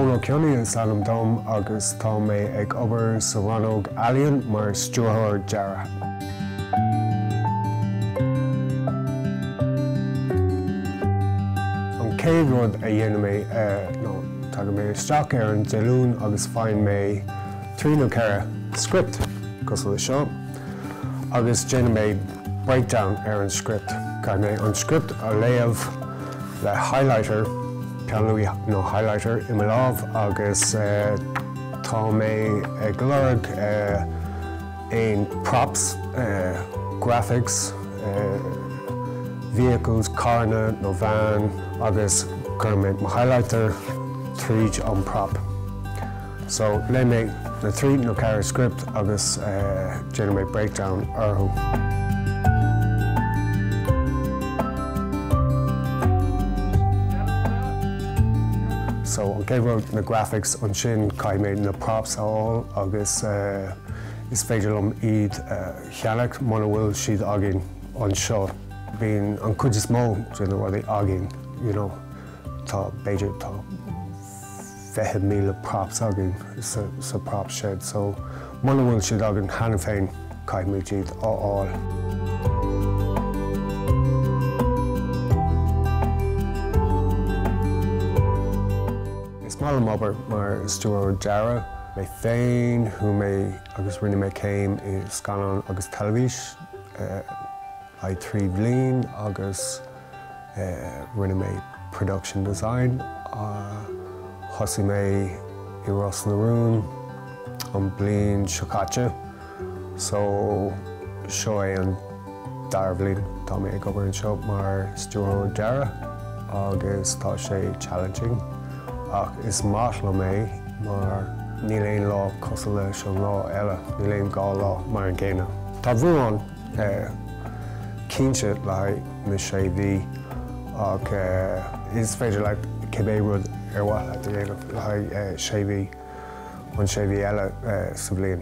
Eoin Ó Cionnaith is ainm dom agus tá mé ag obair sa rannóg ealaíon mar stiúrthóir dearaidh. An chéad rud a dhéanann mé ná tagann mé isteach ar an Dé Luain agus faigheann mé trí nó ceithre script cosúil le seo agus déanann mé breakdown ar an script. Caithfidh mé an script a léamh le highlighter, peann luaidhe nó highlighter i mo lámh agus tá mé ag lorg aon props, graphics, vehicles, carranna nó veain agus cuireann mé mo highlighter tríd an prop. So, léigh mé na trí nó ceathair script agus déanfaidh mé breakdown orthu. So, an chéad rud na graphics, ansin caithfidh mé na props a fháil agus is féidir liom iad a cheannach muna bhfuil siad againn anseo. Bíonn an cuid is mó de na rudaí againn, you know, tá, b'fhéidir, tá. 20,000 props againn sa prop shed so muna bhfuil siad againn cheana féin caithfimid iad a fháil. Is maith liom obair mar stiúrthóir dearaidh. Mé féin, chuaigh mé agus rinne mé céim i scannán agus teilifís le haghaidh 3 bhliain agus Rinne mé production design. Thosaigh mé i Ros na Rún an bliain seo caite so seo é an dara bhliain tá mé ag obair anseo mar stiúrthóir dearaidh agus tá sé challenging ach is maith liom é mar níl aon lá cosúil leis an lá eile, níl aon 2 lá mar an gcéanna. Tá brú ann cinnte le haghaidh na sé mhí ach is féidir leat cibé rud ar mhaith leat a dhéanamh le haghaidh sé mhí, an sé mhí eile sa bhliain.